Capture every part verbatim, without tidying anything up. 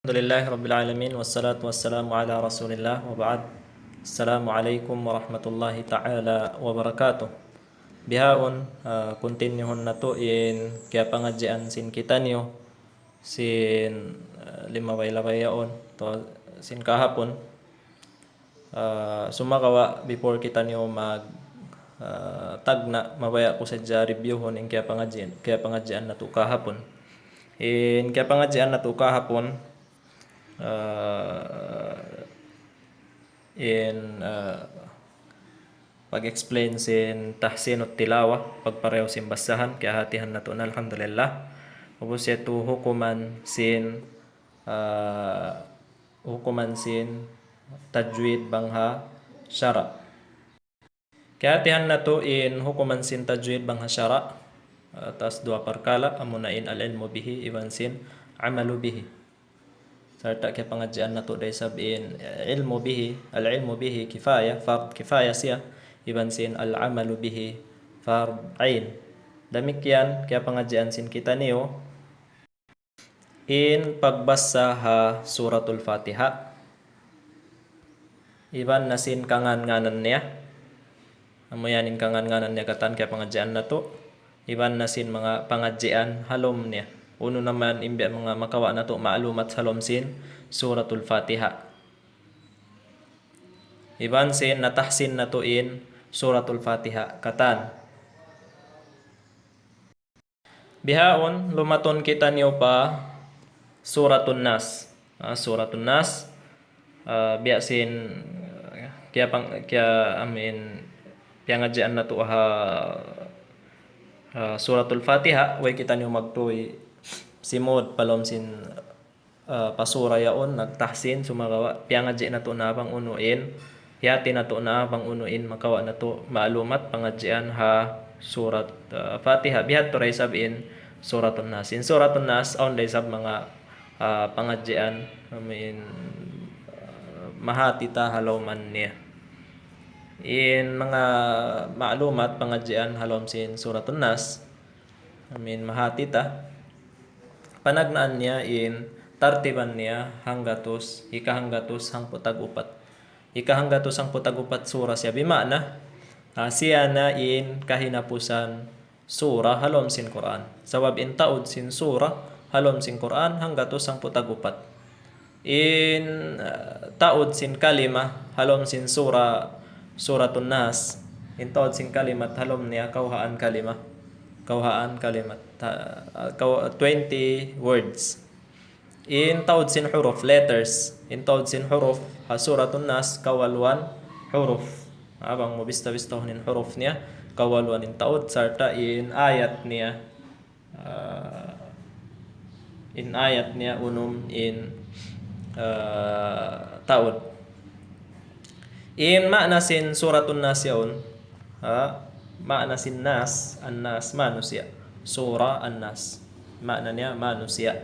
الحمد لله رب العالمين، والصلاة والسلام على رسول الله، وبعد. السلام عليكم ورحمة الله تعالى وبركاته. Bihaun, ah, continuehun natu' in kiyapangadjian sin kitaniyu sin, ah, limabay-labay yaun, atawa sin kahapun. Ah, sumagawa' before kitaniyu mag, ah, tagna', mabaya' ku sadja reviewhun in kiyapangadjian, kiyapangadjian natu' kahapun. In kiyapangadjian natu' kahapun, ah, in, ah, pag-explain sin tahsinut tilawa, pagparayaw sin basahan, kiyahatihan natu' na, alhamdulillah. Ubus yadtu hukuman sin, ah, hukuman sin tajwid bang ha sara'. Kiyahatihan natu' in hukuman sin tajwid bang ha sara', ah, atas duwa parkala', amuna in al-ilmu bihi, iban sin amalu bihi. Sarta' kiyapangadjian natu' da isab in, eh, ilmu bihi, al-ilmu bihi kifaya, fard kifaya siya, iban sin al-amalu bihi fard ain. Damikkiyan kiyapangadjian sin kitaniyu in pagbasa ha Suratul Fatiha. Iban na sin kangan-nganan niya. Amu yan in kangan-nganan niya katan kiyapangadjian natu'. Iban na sin manga pangadjian ha lawm niya. Unu na man in biya' manga makawa' natu' maalumat ha lawm sin Suratul Fatiha. Iban sin natahsin natu' in Suratul Fatiha katan. Bihaun, lumatun kitaniyu pa Suratun Nas. Ah, Suratun Nas, ah, biya' sin, ah, kiya pang-, kiya, I mean, piyangadjian natu' ha, ha Suratul Fatiha, way kitaniyu magtuy simud pa lawm sin ah, pa sura yaun, nagtahsin, sumagawa', piyangadji' natu' na bang unu in, hiyati natu' na bang unu in, makawa' natu' maalumat pangadjian ha surat, ah, Fatiha, biya' hādtu da isab in Suratun Nas. In Suratun Nas, awn da isab manga, ah, pangadjian, I mean, ah, mahati ta ha lawm niya. In manga maalumat pangadjian ha lawm sin Suratun Nas, I mean, mahati ta. Panagnaan niya in tartiban niya hanggatus, hikahanggatus hangpu' tag-upat. Hikahanggatus hangpu' tag-upat sura siya. Bima'na, ah, siya na in kahinapusan sura ha lawm sin Qur'an. Sabab in taud sin sura ha lawm sin Qur'an hanggatus hangpu' tag-upat. In, ah, taud sin kalima, ha lawm sin sura, Suratun Nas. In taud sin kalimat, ha lawm niya, kawhaan kalima. Kawhaan kalimat. Ha, kaw-, twenty words. In taud sin huruf, letters. In taud sin huruf, ha Suratun Nas, kawaluan huruf. Bang mu bista-bistahun in huruf niya, kawaluan in taud, sarta' in ayat niya. Ah, in ayat niya unum in, ah, taud. In ma'na sin Suratun Nas yaun, ha, ma'na sin Nas, An-Nas, manusiya'. Sura An-Nas. Ma'na niya manusiya'.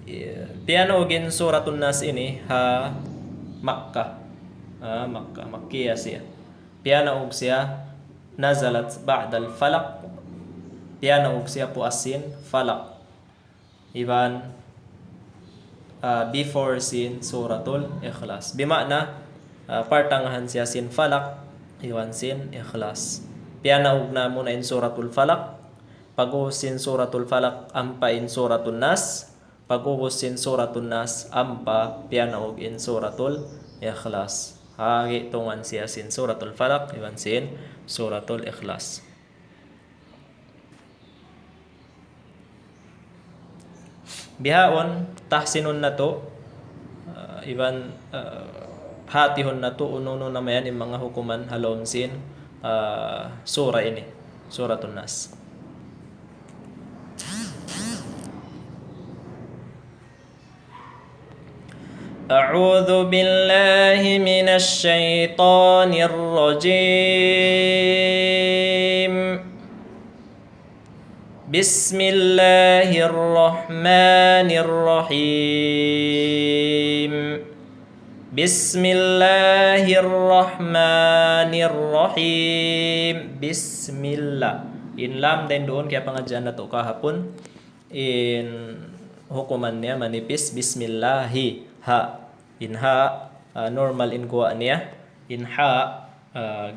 Iya, piyanaug in Suratun Nas ini ha Makkah. Ha Makkah, Makkiyah siya. Piyanaug siya, nazalat ba'dal Falaq. Piyanaug siya puas sin Falaq. Iban, ah, before sin Suratul Ikhlas. Bima'na, ah, partangahan siya sin Falaq, iban sin Ikhlas. Piyanaug na muna in Suratul Falaq. Pag'ubus sin Suratul Falaq, ampa in Suratun Nas. Pag'ubus sin Suratun Nas, ampa piyanaug in Suratul Ikhlas. Ha, gi'tungan siya sin Suratul Falaq, iban sin Suratul Ikhlas. Bihaun, tahsinun natu', ah, iban, ah, hatihun natu', unu-unu na mayan in manga hukuman ha lawm sin, ah, sura ini, Suratun Nas. أعوذ بالله من الشيطان الرجيم. بسم الله الرحمن الرحيم. بسم الله الرحمن الرحيم. Bismillah. In lam dayn duun kiyapangadjian natu' kahapun. In hukuman niya manipis, bismillahi, ha. In ha, ah, normal in guwa' niya. In ha, ah,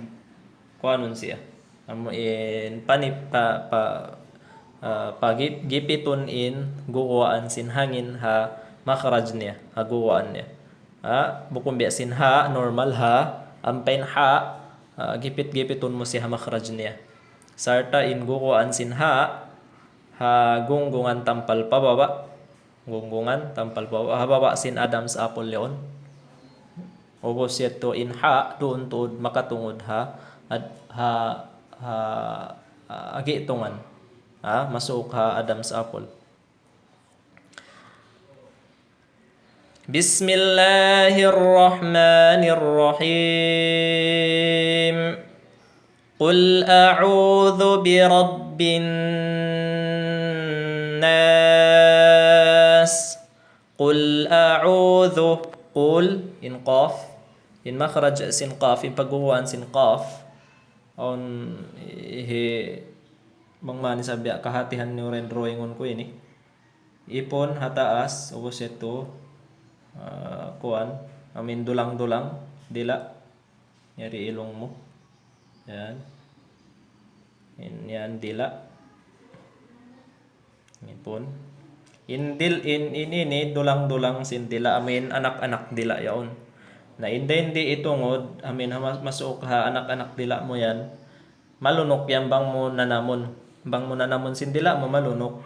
kuanun siya. Amu in pani-, pa, pa, ah, pagip-, gipitun in guguwaan sin hangin ha makhraj niya, ha guguwaan niya. Ha, bukun biya' sin ha, normal ha, ampa in ha, ah, gipit-gipitun mu siya ha makhraj niya. Sarta' in guguwaan sin ha, ha gunggungan tampal pababa', gunggungan tampal pababa', ha baba' sin Adam's apple yaun. Ubus yadtu in ha, duun tuud makatungud ha, ad-, ha, ha, ha, agi tungan. Ha, masuuk ha Adam's apple. بسم الله الرحمن الرحيم. قل أعوذ برب الناس. قل أعوذ. قل, in qaf. In makhraj sin qaf, in pagguwaan sin qaf. Awn hi-, bang man isab biya' kahatihan niyu rin drawingun ku ini. Ipun ha taas, ubus yadtu, ah, kuan, amin dulang-dulang, dila'. Yari ilung mu. Yan. In, yan dila'. Ipun. In dil-, in, in ini dulang-dulang sin dila', amin anak-anak dila' yaun. Na in dayn di itungud, amin ha mas-, masuuk ha anak-anak dila' mu yan. Malunuk yan bang mu nanamun. Bang mu nanamun sin dila' mu malunuk.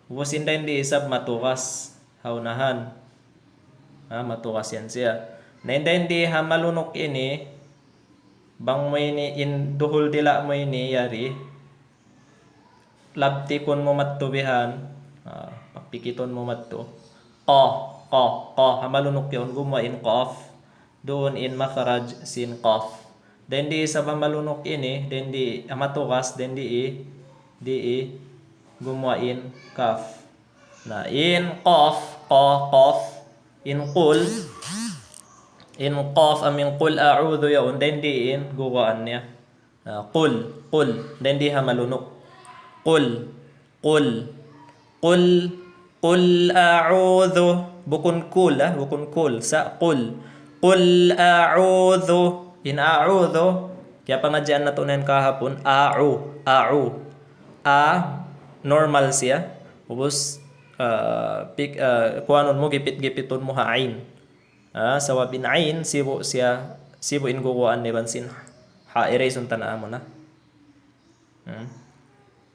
Ubus in dayn di isab matugas ha unahan. Ha, matugas yan siya. Na in dayn di ha malunuk ini, bang mu ini in duhul dila' mu ini yari, labtikun mu madtu bihan, ah, pagpikitun mu madtu. Qa, qa, qa, ha malunuk yaun gumuwa' in qaf. Duun in makhraj sin qaf. Dayn di isab ha malunuk ini, dayn di ha matugas, dayn di i, di i, gumuwa' in kaf. Na, in qaf, qa, qaf, in qul, in qaf amin qul a'udhu yaun, dayn di in guwaan niya. Ah, qul, qul. Dayn di ha malunuk. Qul, qul, qul, qul a'udhu. Bukun kul, ah, bukun kul. Sa' qul. Qul a'udhu. In a'udhu. Kiyapangadjian natu' na yan kahapun. A'u, a'u. A, normal siya. Ubus, ah, pik-, ah, kuanun mu, gipit-gipitun mu ha ain. Ah, sabab in ain, sibu' siya, sibu' in guwaan niya iban sin ha, erase unta na amu na. Hmm.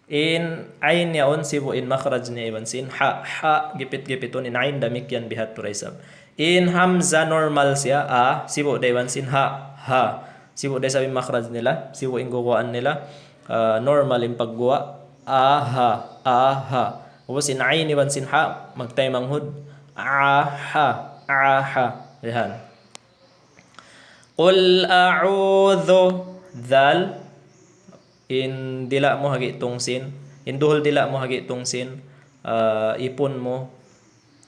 In ain yaun sibu' in makhraj niya iban sin ha, ha, gipit-gipitun in ain damikkiyan bihadtu da isab. In hamza normal siya, a, sibu' da iban sin ha, ha. Sibu' da isab in makhraj nila, sibu' in guwaan nila, ah, normal in pagguwa', aha, aha. Ubus in ain iban sin ha, magtaymanghud, aha, aha. Yan. Qul a'udhu, dhal, in dila' mu hagi' tungsin, in duhul dila' mu hagi' tungsin, ah, ipun mu,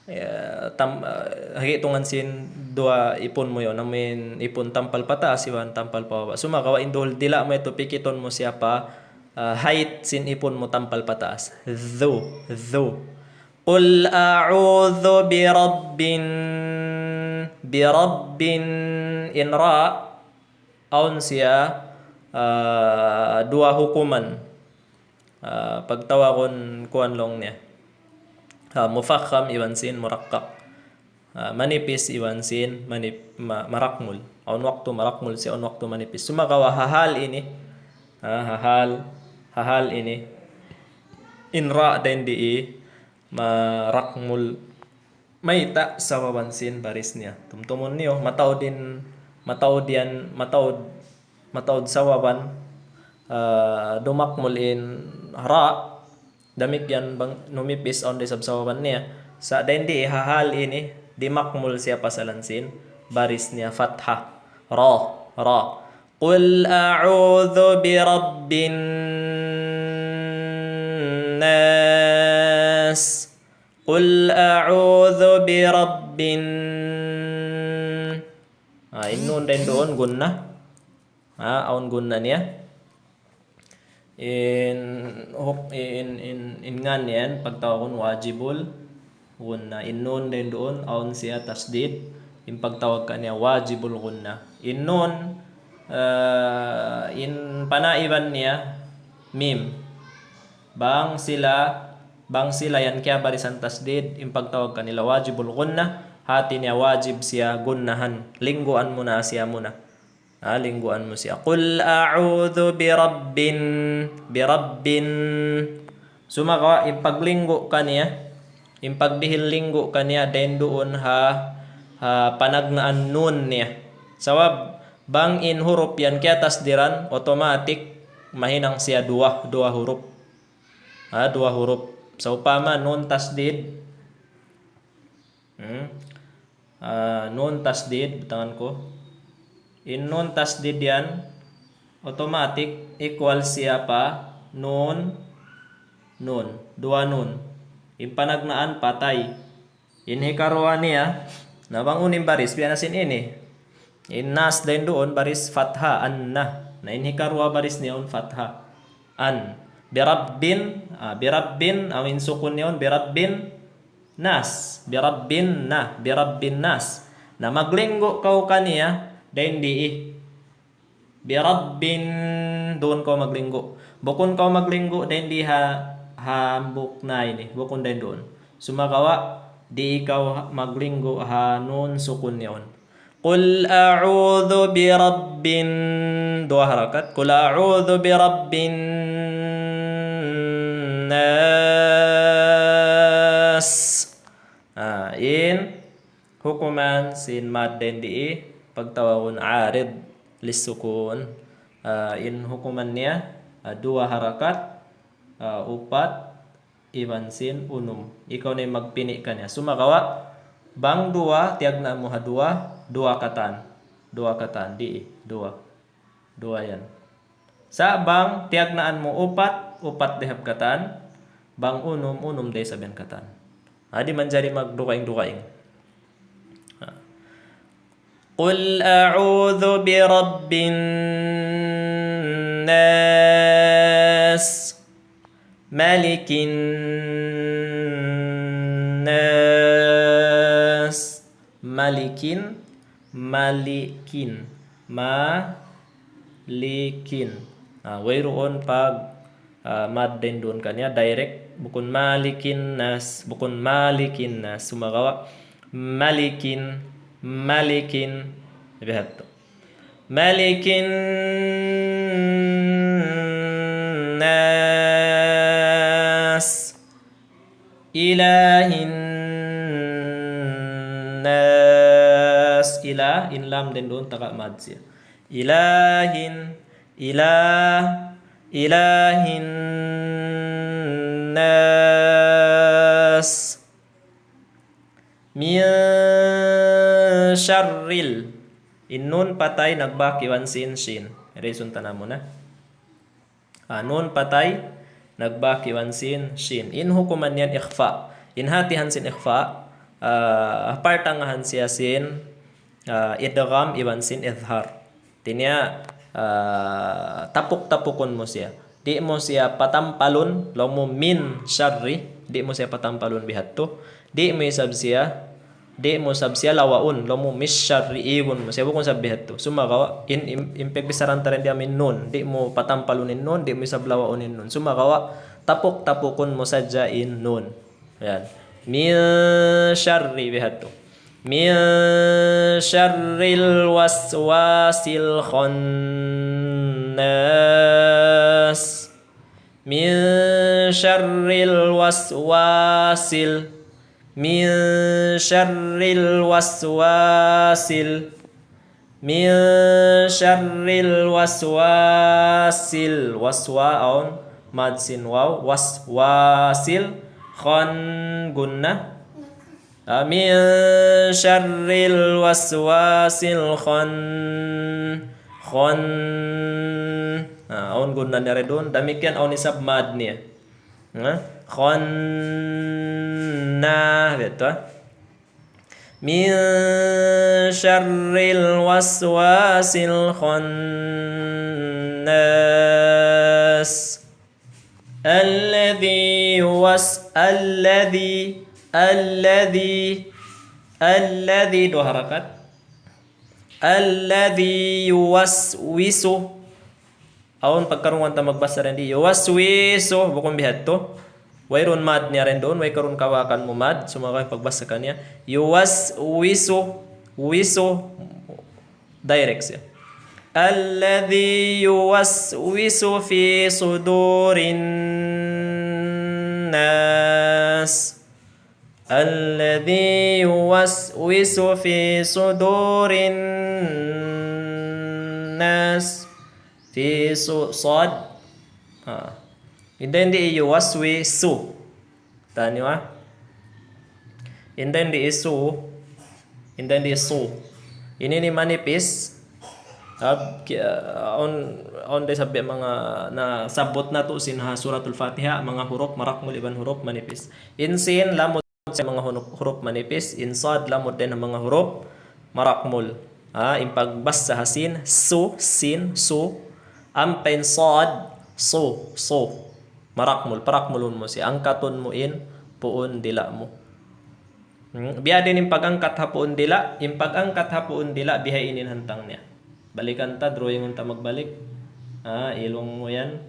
ya, tam-, ah, hagi' tungan sin duwa ipun mu yaun, amin ipun tampal pataas iban tampal pababa'. Sumagawa' in duhul dila' mu yadtu pikitun mu siya pa, ah, height sin ipun mu tampal pataas. Dhu, dhu. Qul a'udhu bi rabbin, bi rabbin, in ra, awn siya, ah, duwa hukuman. Ah, pagtawagun kuwan laung niya. Ah, mufakham iban sin murakkak. Ah, manipis iban sin manip-, ma-, marakmul. Awn waktu marakmul siya, awn waktu manipis. Sumagawa' ha hal ini, ah, ha hal, ha hal ini, in ra dayn di marakmul mayta' sababan sin baris niya. Tumtumun niyu, mataud in, mataud yan, mataud, mataud sababan, ah, dumakmul in ra, damikkiyan bang numipis awn da isab sababan niya. Sa' dayn di ha hal ini, dimakmul siya pasalan sin baris niya fatha. Ra, ra. Qul a'udhu bi rabbin nas. Qul a'udhu bi rabbin. Ah, in nun dayn duun gunna. Ah, awn gunna niya. In huk-, in, in, in ngan yan, pagtawagun wajibul, gunna. In nun dayn duun, awn siya tasdid, in pagtawag kaniya wajibul gunna. In nun, ah, in panaiban niya, mim. Bang sila, bang sila yan kiyabarisan tasdid, in pagtawag kanila wajibul gunna, hati niya wajib siya gunnahan. Lingguan mu na siya muna. Ah, lingguan mu siya. قل أعوذ برب, برب. Sumagawa', in paglinggu kaniya, in pagdihil linggu kaniya, dayn duun ha, ha panagnaan nun niya. Sabab, bang in hurup yan kiyatasdiran, automatic, mahinang siya duwa, duwa hurup. Ah, duwa hurup. Sawpama nun tasdid. Hmm. Ah, nun tasdid, butangan ku. In nun tasdid yan, automatic, equal siya pa nun, nun. Duwa nun. In panagnaan patay. In hikaruwa niya, na bang unu in baris, biya' na sin ini. In nas dayn duun baris fatha, anna. Na in hikaruwa baris niya awn fatha. An. Birabbin, ah, birabbin, awn sukun niya awn, birabbin nas. Birabbin na, birabbin nas. Na maglinggu kaw kaniya, dayn di. Birabbin, duun kaw maglinggu. Bukun kaw maglinggu, dayn di ha, hambuuk na ini. Bukun dayn duun. Sumagawa', di' kaw maglinggu ha nun sukun niya awn. قل أعوذ برب, duwa harakat. قل أعوذ برب الناس. Ah, in hukuman sin mad dayn di, pagtawagun arid lissukun. Ah, in hukuman niya, ah, duwa harakat, ah, upat, iban sin unum. Ikaw na in magpini' kaniya. Sumagawa', bang duwa, tiyagnaan mu ha duwa, duwa katan. Duwa katan, di, duwa. Duwa yan. Sa' bang tiyagnaan mu upat, upat da isab katan. Bang unum, unum da isab yan katan. Di' manjari magdugaing-dugaing. قل أعوذ برب الناس، ملك الناس، ملك، ملك، ملك. Ah, wayruun pag, ah, mad dayn duun kaniya, direct, bukun ملك الناس, bukun ملك الناس, sumagawa' ملك، ملك, biya' hādtu. ملك الناس، إله الناس. Ilah, in lam dayn duun taga mad siya. إله، إله، إله الناس. من شر ال. In nun patay nagbak iban sin shin. Reason ta na muna. Ah, nun patay nagbak iban sin shin. In hukuman niya ikhfa. In hātihan sin ikhfa, ah, partangahan siya sin, ah, idgham iban sin idhar. Hāti niya, ah, tapuk-tapukun mu siya. Di' mu siya patampalun, laung mu min sharri, di' mu siya patampalun bihādtu. Di' mu isab siya, di' mu isab siya lawaun, laung mu mis sharri, igun mu siya, bukun isab bihādtu. Sumagawa', in, in, in pagbichara ta dayn di amu in nun, di' mu patampalun in nun, di' mu isab lawaun in nun. Sumagawa', tapuk-tapukun mu sadja in nun. Yan. من شر, bihādtu. من شر الوسواس الخناس. من شر الوسواس ال-, من شر الوسواس ال-, من شر الوسواس ال-, waswa awn mad sin waw, waswasil khan gunna. Ah, من شر الوسواس الخن-, khan-, ah, awn gunna niya duun. Damikkiyan awn isab mad niya. Ha? Khanna, biya' hādtu, ha? من شر الوسواس الخناس. الذي يوس-, الذي, Alladhi. Alladhi, duwa harakat. Alladhi yuwaswisu. Awn pagkarungugan ta magbasa dayn di. Yuwaswisu, bukun bihadtu. Wayruun mad niya dayn duun, way karuun kawakan mu mad, sumagawa' pagbasa kaniya. Yuwaswisu, wisu, direct siya. الذي يوسوس في صدور الناس. الذي يوسوس في صدور الناس. Fi su-, sad. Ha. Inda' di' yuwaswisu. Taniyu, ha? Inda' di' isu. Inda' di' isu. Ini ini manipis. Ab-, ki-, ah, awn, awn da isab manga nasabbut natu' sin ha Suratul Fatiha, manga huruf marakmul iban huruf manipis. In sin lamud sin manga huruf, huruf manipis, in sad lamud dayn ha manga huruf marakmul. Ha, in pagbasa ha sin, su, sin, su, ampa in sad, su, su. Marakmul, parakmulun mu siya. Angkatun mu in puun dila' mu. Hmm, biya' diin in pag-angkat ha puun dila', in pag-angkat ha puun dila', biya' ini in hantang niya. Balikan ta, drawingun ta magbalik. Ha, ilung mu yan.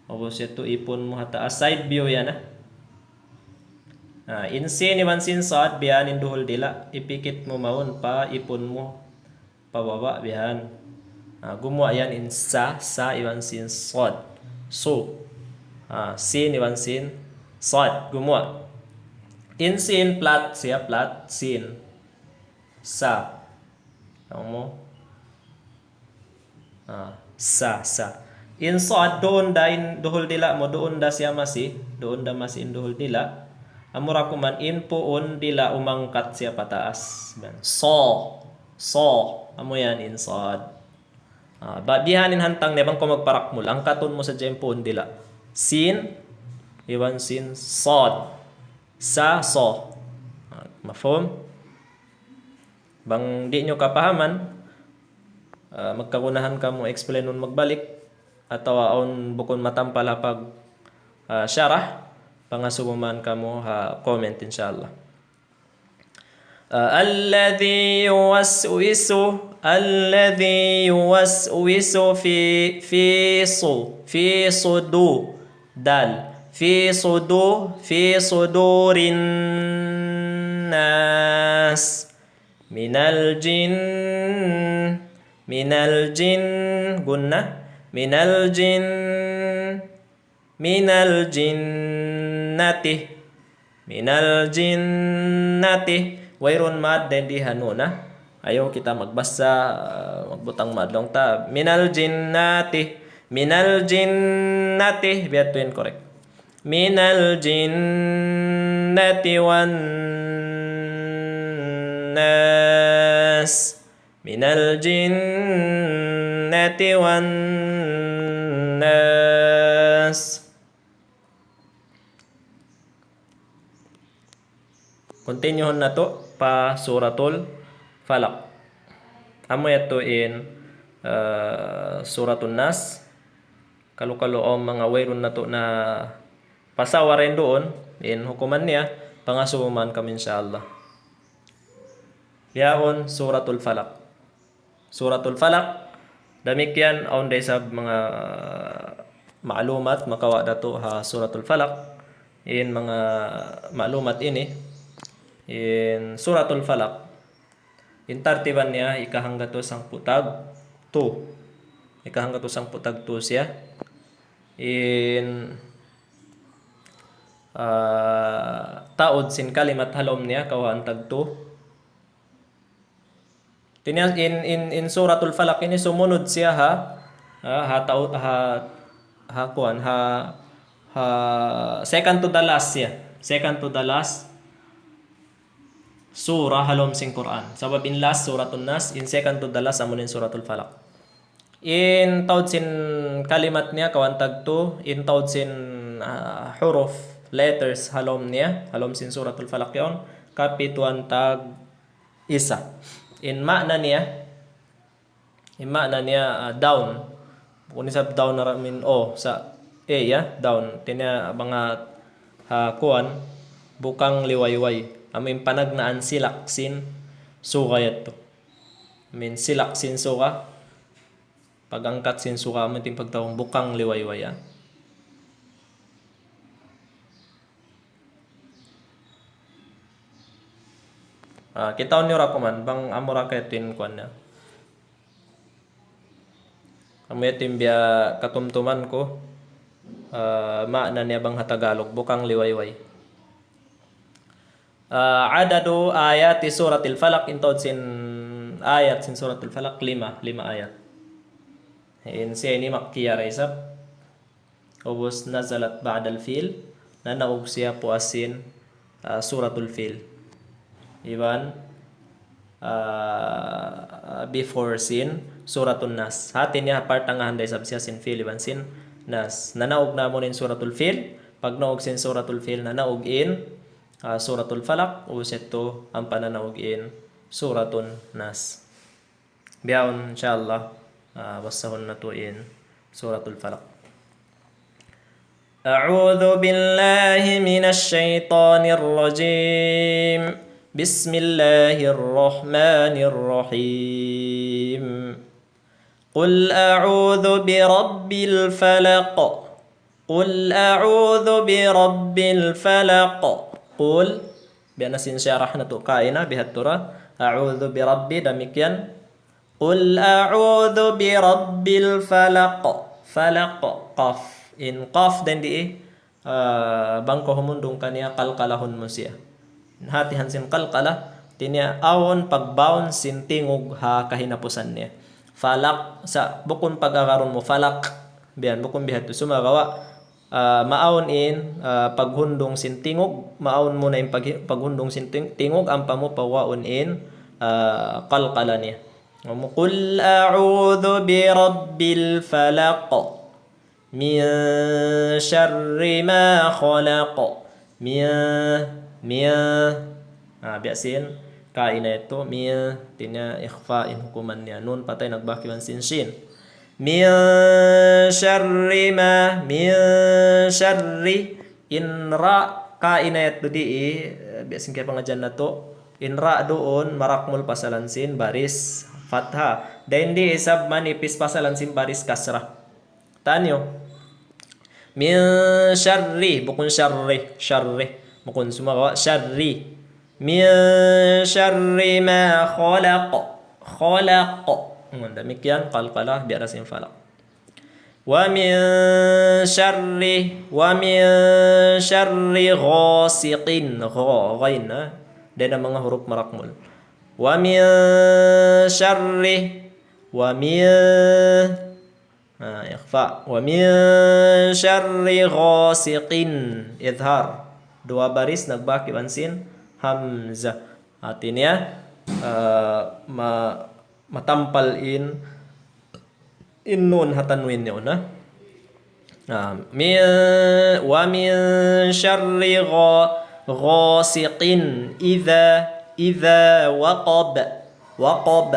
Ubus yadtu ipun mu ha taas, side view yan, ha. Ha, in sin iban sin sad, biya' ini in duhul dila', ipikit mu mawn pa ipun mu. Pababa' bihan. Ha, gumuwa' yan in sa, sa iban sin sad. Su. Ha, sin iban sin sad. Gumuwa'. In sin flat siya, flat, sin. Sa. Tahu mu? Ha, sa, sa. In sad duun da in duhul dila' mu, duun da siya masi, duun da masi in duhul dila'. Amura kuman in puun dila' umangkat siya pataas. Sa. Sa, amu yan in sad. Ah, ba, bihan in hantang niya bang kaw magparakmul. Angkatun mu sadja in puun dila'. Sin, iban sin, sad. Sa, sa. Ah, mafhum? Bang di' niyu kapahaman, ah, magkagunahan kamu explainun magbalik, atawa awn bukun matampal ha pag, ah, sharah, pangasubu man kamu ha comment, insha Allah. Ah, الذي يوسوس، الذي يوسوس في، في صو-، في صدو-، dal. في صدو-، في صدور الناس. من الجن-، من الجن-، gunnah. من الجن-، من الجنة. من الجنة. Wayruun mad dayn di ha nun, ha. Ayaw kita magbasa, ah, magbutang mad. Laung ta, من الجنة. من الجنة. Biya' ha yan in correct. من الجنة والناس. من الجنة والناس. Continue natu' pa Suratul Falaq. Amu yadtu in, eh, Suratun Nas. Kalu-kalu awn manga wayruun natu' napasawa dayn duun, in hukuman niya, pangasubu man kamu, insha Allah. Yaun Suratul Falaq. Suratul Falaq, damikkiyan awn da isab manga ma'lumat makawa' natu' ha Suratul Falaq. In manga ma'lumat ini, in Suratul Falaq, in tartiban niya, ikahanggatus hangpu' tag tu. Ikahanggatus hangpu' tag tu siya. In, ah, taud sin kalimat ha lawm niya, kawhaan tag tu. Tiniya-, in, in, in Suratul Falaq ini sumunud siya ha, ha, ha tau-, ha, ha kuwan, ha, ha second to the last siya. Second to the last surah ha lawm sin Qur'an. Sabab in last Suratun Nas, in second to the last amu in Suratul Falaq. In taud sin kalimat niya kawhaan tag tu, in taud sin, ah, huruf, letters ha lawm niya, ha lawm sin Suratul Falaq yaun, kapituan tag isa. In ma'na niya, in ma'na niya, ah, down. Bukun isab down na ra min o sa A, ya, down. Tiniya bang ha, ha kuwan, Bukang liwayway. Amu in panagnaan silak sin suga yadtu. Amu in silak sin suga. Pag-angkat sin suga, amu in pagtawagun bukang liwayway, ah. Ah, kitaun niyu ra kuman, bang amu ra kaytu in kuwan niya. Amu yadtu in biya' katumtuman ku, ah, maana niya bang ha Tagalog, bukang liwayway. Ah, adadu ayati suratil Falaq, in taud sin ayat sin suratul Falaq, lima, lima ayat. In siya ini Makkiyah ra isab. Ubus nazalat ba'dal Fil, nanaug siya puas sin, ah, Suratul Fil. Iban, ah, before sin Suratun Nas. Hati niya partangahan da isab siya sin Fil iban sin Nas. Nanaug na amu in Suratul Fil, pagnaug sin Suratul Fil, nanaug in, ah, Suratul Falaq, ubus yadtu ampa nanaug in Suratun Nas. Bihaun, insha Allah, ah, basahun natu' in Suratul Falaq. أعوذ بالله من الشيطان الرجيم. بسم الله الرحمن الرحيم. قل أعوذ برب الفلق. قل أعوذ برب الفلق. قل. Biya' na sin sharah natu' kaina, biya' hādtu ra. أعوذ برب, damikkiyan. قل أعوذ برب الفلق. Falaq, qaf. In qaf dayn di, ah, bang kaw humundung kaniya qalqalahun mu siya. Hātihan sin qalqalah, hāti niya awn pagbaun sin tingug ha kahinapusan niya. Falaq, sa' bukun pag-agarun mu falak. Biya' yan, bukun biya' hādtu. Sumagawa', ah, maawn in, ah, paghundung sin tingug, maawn muna in pag-, paghundung sin ting-, tingug, ampa mu pawaun in, ah, qalqala niya. Amu, قل أعوذ برب الفلق. من شر ما خلق. Min, min. Ah, biya' sin kaina yadtu, min, hāti niya ikhfa in hukuman niya. Nun patay nagbak iban sin shin. من شر ما, من شر. In ra, kaina yadtu di, eh, biya' sin kapangadjian natu'. In ra duun, marakmul pasalan sin baris fathah. Dayn di isab manipis pasalan sin baris kasrah. Taniyu. من شر, bukun sharri, sharri. Bukun, sumagawa', sharri. من شر ما خلق. خلق. Hmm, damikkiyan, qalqalah, biya' da sin falaq. ومن شر, ومن شر غاسق. Gha, ghain, ha? Dayn ha manga huruf marakmul. ومن شر, ومن Ah, ikhfa. ومن شر غاسق. Idhar. Duwa baris nagbak iban sin hamzah. Hāti niya, ah, ma-, matampal in, in nun ha tanwin niya, na? Ah, min, ومن شر غا-, غاسق إذا, إذا وقب. وقب.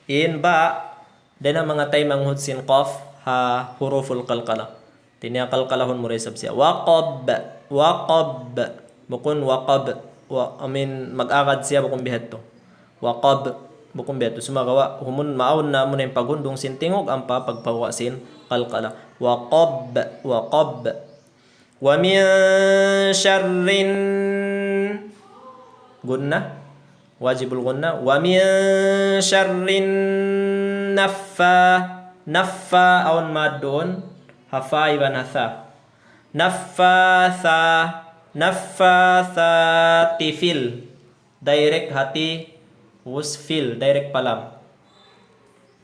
In ba, dayn ha manga taymanghud sin qaf ha huruful qalqalah. Hāti niya qalqalahun mu da isab siya. Waqab, waqab. Bukun waqab. Wa-, amu in mag-agad siya bukun biya' hādtu. Waqab. Bukun biya' hādtu. Sumagawa', humun maawn na amu in paghundung sin tingug ampa pagpawa' sin qalqalah. Waqab, waqab. ومن شر الن-، gunna, wajibul gunna. ومن شر النفا-، naffa, awn mad duun, ha fa iban ha tha. Naffatha, naffathati fil. Direct hati, ubus fil, direct pa lam.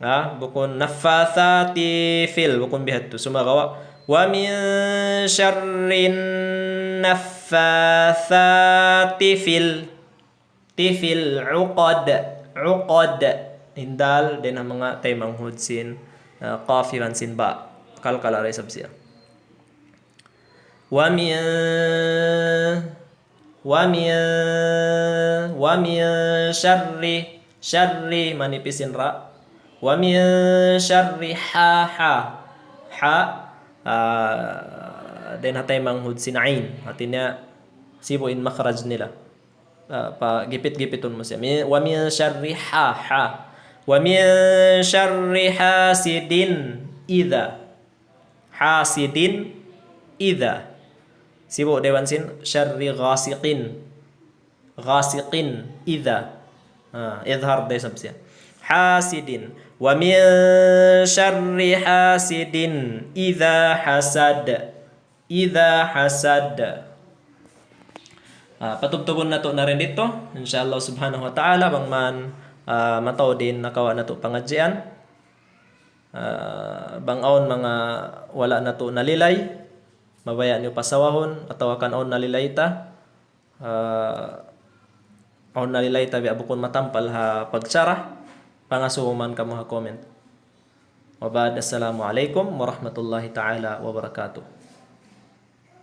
Ha, bukun naffathati fil, bukun biya' hādtu. Sumagawa', ومن شر النفاثات في ال-، ti fil uqad, uqad. In dal, dayn ha manga taymanghud sin, ah, qaf iban sin ba. Qalqala da isab siya. ومن، ومن، ومن شر، شر, manipis in ra. ومن شر ha, ha. Ha, ah, dayn ha taymanghud sin ain. Hāti niya, Sibu' in makhraj nila. Ah, pa gipit-gipitun mu siya. Mi-, ومن شر ha, ha. ومن شر حاسد إذا. حاسد إذا. Sibu' da iban sin شر غاسق. غاسق إذا. Ah, idhar da isab siya. حاسد. ومن شر حاسد إذا حسد. إذا حسد. Ah, patubtubun natu' na rin didtu, insha Allah subhanahu wa ta'ala, bang man, ah, mataud in nakawa' natu' pangadjian. Ah, bang awn manga wala' natu' nalilay, mabaya' niyu pasawahun, atawa kan awn nalilay ta, ah, awn nalilay ta biya' bukun matampal ha pagsyarah, pangasubu man kamu ha comment. وبعد، السلام عليكم ورحمة الله تعالى وبركاته.